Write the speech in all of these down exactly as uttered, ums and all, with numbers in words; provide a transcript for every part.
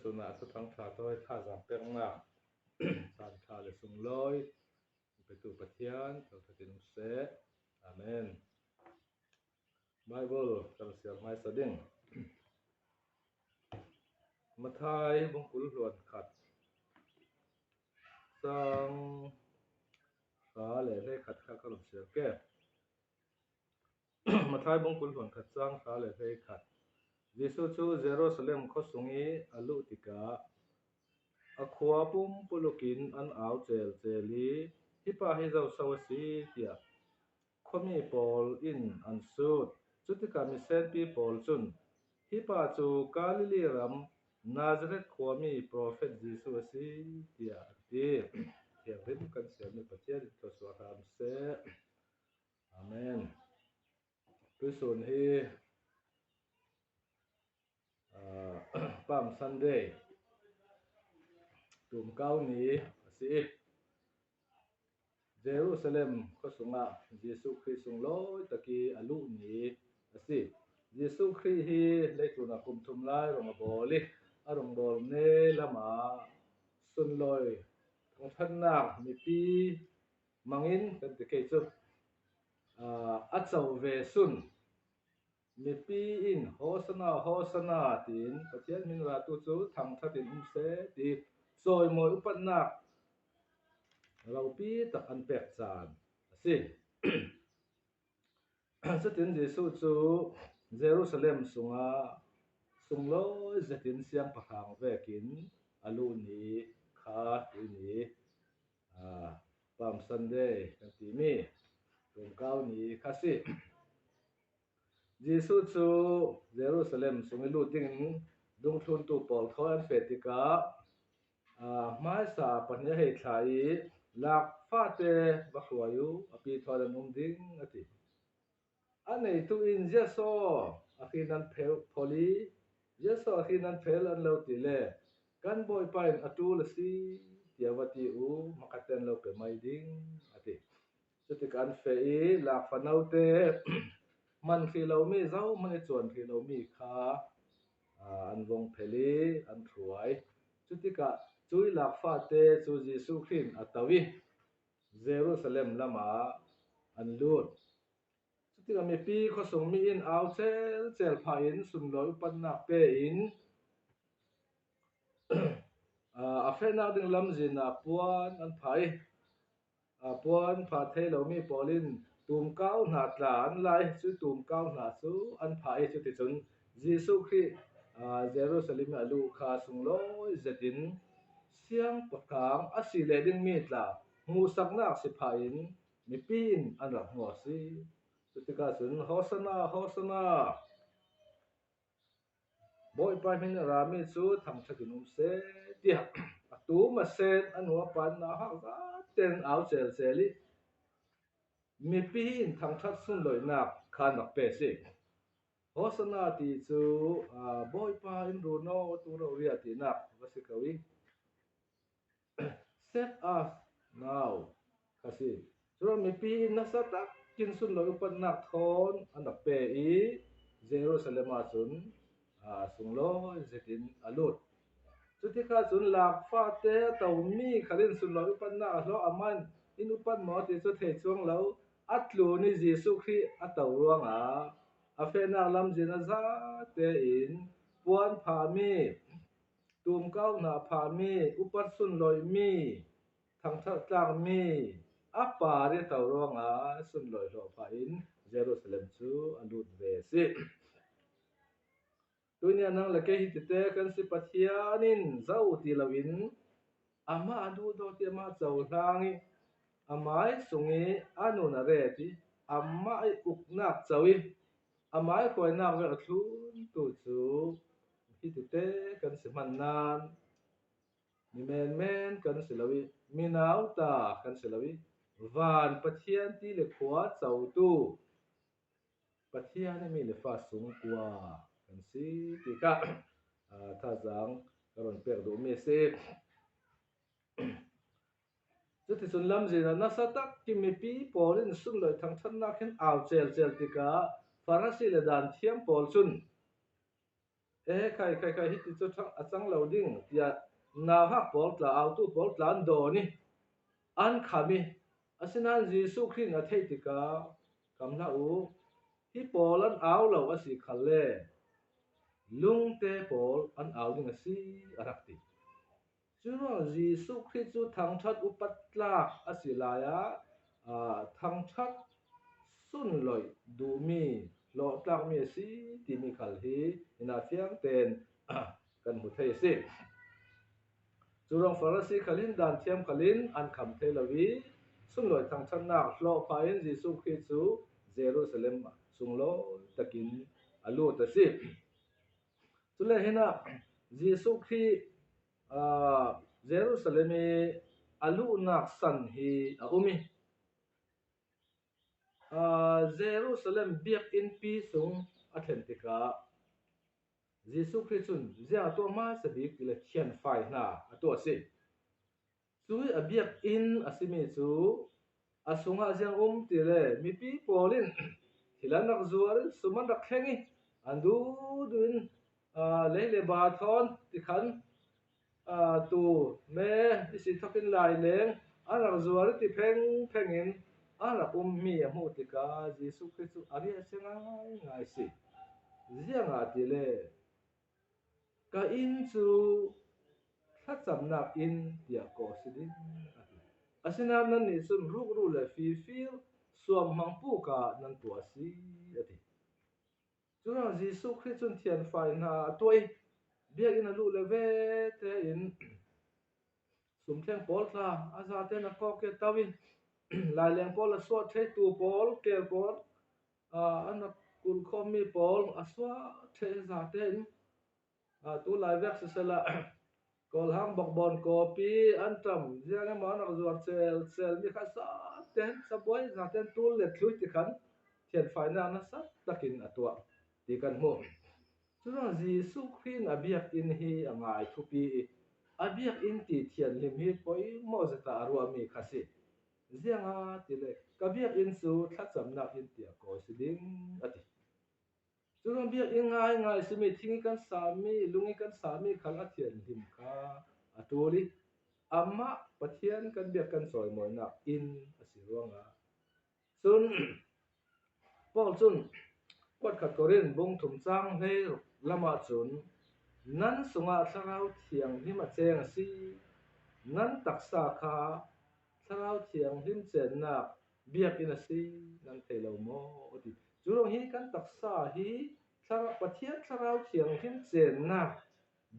Suna a thuthang tha toh thajang pekna, san tha le sung loi, petu Pathian, thothatin umse. Amen. Bible kan siam mai sa ding. Mathai bung kul hluan khat, chang kha le le khat kha kan siam ke. Mathai bung kul hluan khat, chang kha le le khat. Jesu chu Jerusalem khosung i a lut tikah a khua pumpuluk in an au chel chel i, "Hipa hi zo so a si?" tiah khomi pawl in an sut. Chutikah misenpi pawl cun, "Hipa cu Galilee ram Nazareth khuami prophet Jesu a si," tiah an ti. Thianghlim kan siammi Pathian in thluachuah hram seh. Amen. Tuisun hi, ah, Palm Sunday, tumkau ni a si. Jerusalem khuasungah Jesu Khrih sunglawi taki a luh ni a si. Jesu Khrih hi leitlun a kum thum lai rong a bawl i, a rong bawl ne lama sunlawi thangthatnak mipi mangin kan ti kei cu, aa, a co ve sun. Mipi in, "Hosanna, Hosanna," tiin Pathian hmin ratu cu thangthat in um seh, ti chawimawi upatnak ropi tak an pek caan a si. Cutin Jesuh cu Jerusalem sungah sunglawi zetin siangpahrang vekin a luh ni kha tuni, aa, Palm Sunday kan timi tumkau ni kha si. Jesuh cu Jerusalem sung i lut dingin dungthluntu pawl thawi an feh tikah, aa, hmaisa pahnih a hei thlah i, "Lak fate va hruai uh, a pi thawn an um ding," a ti. A neitu in, "Ziasaw a hrin an phel phol i, ziasaw a hrin an phel an lo ti le, kan Bawipa in a ṭul a si, tiah va ti uh, makaten lo pe mai ding," a ti. Cutikah an feh i, lak fanote, hman hrih lomi, zohman i chuan hrih lomi kha, aa, an vong phel i, an hruai. Cutikah cui lak fate cu Jesuh Khrih in a to i, Jerusalem lamah an lut. Cutikah mipi khuasung mi in au chelchel phah in sunlawi upatnak pe in, aa, a fehnak ding lamzin ah puan an phah i, aa, puan phah thei lomi pawl in tumkau hna tla an la i, cu tumkau hna cu an phah i, cuticun Jesuh Khrih, aa, Jerusalem i a luh kha sunglawi zetin siangpahrang a si leh dingmi tla hmuhsaknak si phah in mipi in an rak hmuh a si. Cutikah cun, "Hosanna, Hosanna! Bawipa hmin a rami cu thangthat in um seh," tiah a tum a sen a nu a pa in nauhak zaten au chelchel i, mipi in thangthat sunlawinak kha an rak pe si. Hosanna ti cu, aa, "Bawipa in run aw, tu rori ah," tinak va si ko i, "Save us now," kha si. Curuangah mipi in nasa takin sunlawi upatnak thawn an rak pe i, Jerusalem ah cun, aa, sunglawi zetin a lut. Cutikah cun lak fate a tomi khat in sunlawi upatnak a hlawh, amah in upat maw ti cu thei cuang lo. A tlun i Jesuh Khrih a to ruangah a fehnak lamzin a zate in puan phahmi, tumkau hna phahmi, upat sunlawimi, thangthat tlakmi a par i a to ruangah sunlawi hlawh phah in Jerusalem cu a lut ve si. Tunia nang le kei hi tite kan si, Pathian in zo ti loin amah a duhdaw ti amah cohlang i, amai sung i a nun a ret i, amah i uknak co i, amai hruainak vek a thluntu cu hi tite kan si hman nan, mi menmen kan si lo i, mi nauta kan si lo i, van Pathian ti le khua cotu, Pathian i mi le fa sungkua kan si ti kha, aa, thazang ka rawn pek duh mi a si. Cuticun lamzin ah nasa takin mipi pawl in sunlawi thangthatnak hin au chelchel tikah Farasi le danthiam pawl cun, Eh, khai, khai, khai, hiti chu thang, achang lou ding, tia, nauhak pawl tla, autu pawl tla an don e, an kham e. Asin han Jesu Khrist in athei tika, kam hlah u, hi pawl an au lou asi khal le, lungte pawl an au ding asi, arak ti. Chuvang Jesu Khrist chu thangthat upat tlak asi lai a, a, thangthat sunloi duh mi, lawh tlak mi asi ti mi khal hi, hina fiang ten, kan hmu thei asi. Chuvang Pharisee khal in dan thiam khal in an kham thei lou hi, sunloi thangthat nak hlawh pha in Jesu Khrist chu Jerusalem sungloi takin alut asi. Chule hina Jesu Khrist, a, Jerusalem hi alut nak san hi a um e. A, Jerusalem biak inpi sung a thlen tika Jesu Khrist chun zia a tua masa bik tile thianfai hna a tua asi. Chu a biak in a simi chu a sunga ziang um tile mipi pawl in thil an rak zuar in sum an rak thleng i an dudu in, a, lei le ba thawn tikhan, a, tu me i si thok in lai leng an rak zuar i ti pheng pheng in an rak um mi a hmuh tika Jesu Khrist chu a ria sia ngai ngai si. Ziang a tile ka in chu thlachamnak in tia ko si ding a ti. Asinah nanni chun rukru le fifir suam hmangpu ka nan tua si a ti. Chuvang Jesu Khrist chun thianfai hna a tuai biak in a luh le ve te in sumthleng pawl tla a zate na kawk ke tau in laileng pawl a suah thei tu pawl kel pawl, a, an a kulkhawm mi pawl a suah thei zate in, a, tu lai vek sisela Kawlhang bawkbawn kawpi an tam ziang emaw an rak zuar chel chel mi kha sa ten sa buai za ten tul let thlui ti khan thianfaina nasa takin a tuah ti kan hmu. Chuvang Jesu Khrist a biak in hi a ngai thupi i a biak in ti thianhlim hi poimaw zeta a ruah mi kha si. Ziang a tile ka biak in chu thlachamnak in tia kawi si ding a ti. Chuvang biak in ngai ngai simi thing i kan sami, lung i kan sami khal a thianhlim kha a tul i amah Pathian kan biak kan chawimawinak in a si ruanga. Chun Paul chun kuat khat Korin bung thum chang hleiruk lamah chun nan sunga Thlarau Thianghlim a cheng a si, nan taksa kha Thlarau Thianghlim chennak biak in a si, nan thei lo maw a ti. Chulong hi kan taksa hi Thlarau, Pathian Thlarau Thianghlim chennak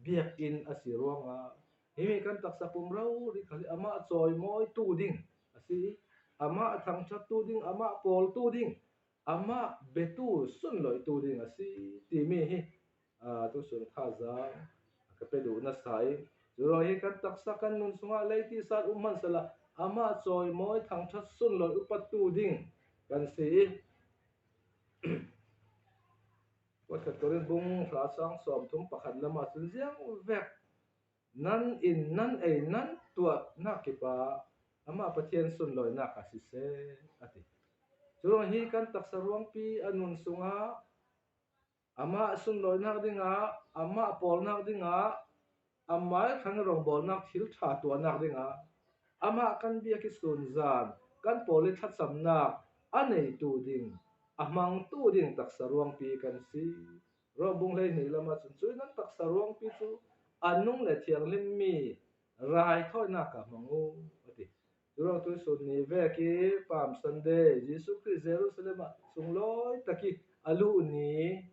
biak in a si ruanga. Hi mi kan taksa pum rori khal hi amah chawimawi tu ding a si. Amah thangthat tu ding, amah pawl tu ding, amah betu sunloi tu ding a si. Ti mi hi, a, tu sun thazang ka pe duh nasa i. Chulong hi kan taksa kan nun sunga lei ti sat um hmansela amah chawimawi thangthat sunloi upat tu ding kan si i. Kuat khat Korin bung hla chang sawm thum pakhat lama chun ziang vek nan in nan ei nan tuahnak kipa amah Pathian sunloinak a si se a ti. Chulong hi kan taksa ruangpi a nun sunga amah sunloinak dinga, amah pawlnak dinga, amah thang rongbawlnak thil ṭha tuahnak dinga, amah kan biak i sunzan, kan pawl i thlachamnak a neitu ding, a hmangtu ding taksa ruangpi kan si. Rom bung hleihnih lama chun chuin nan taksa ruangpi chu a nung le thianghlim mi raithawinak a hmang u a ti. Chulong tuisun ni vek i Palm Sunday, Jesu Khrist Jerusalem ah sunglawi tak i a luh ni,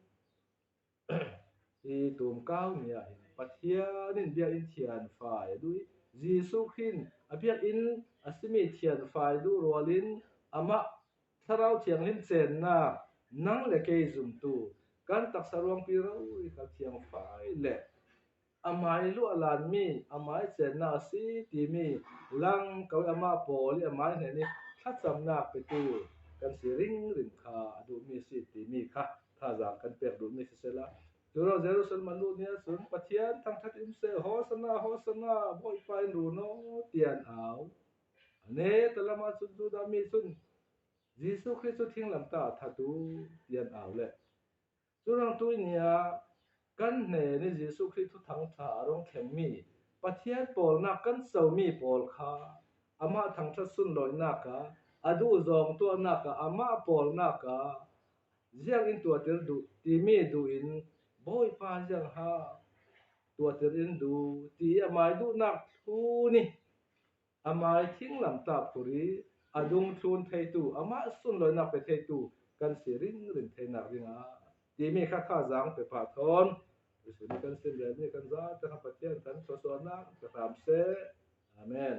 i tumkau ni ah hin Pathian in biak in thianfai a duh i, Jesu Khrist a biak in a simi thianfai duh rual in amah Thlarau Thianghlim chenna nang le kei zumtu kan taksa ruangpi rori kha thianfai le amai luh a lan mi, amai chenna a si ti mi lang kawai amah pawl i amai hnen i thlachamnak petu kan si ringring kha a duh mi si ti mi kha thazang kan pek duh mi si sela. Chulong Jerusalem a lut ni a chun Pathian thangthat in se, Hosanna, Hosanna, Bawipa in run aw, tian au. A neta lama chun Juda mi chun Jesu Khrist chu thinglam ta a that u, tian au le. Chulong tui ni a Kan hne ni Jesu Christ thuthang tha a rong theng mi, Pathian polna kan sau mi pawl kha, ama thangthat sunloinak a, a duh zawng tuahnak a, ama polnak a, ziang in tuatir duh, ti mi duh in, Bawipa ziang ha, tuatir in duh, ti amai duhnak thu ni, amai thing lam tap khuri, a dung thlun theitu, ama sunloinak pe theitu, kan si ringring theinak ding a, ti mi kha kha zang pe pha thon, Jesu ni kan sin le ni kan za, ta kha Pathian kan so so na, ka tam se. Amen.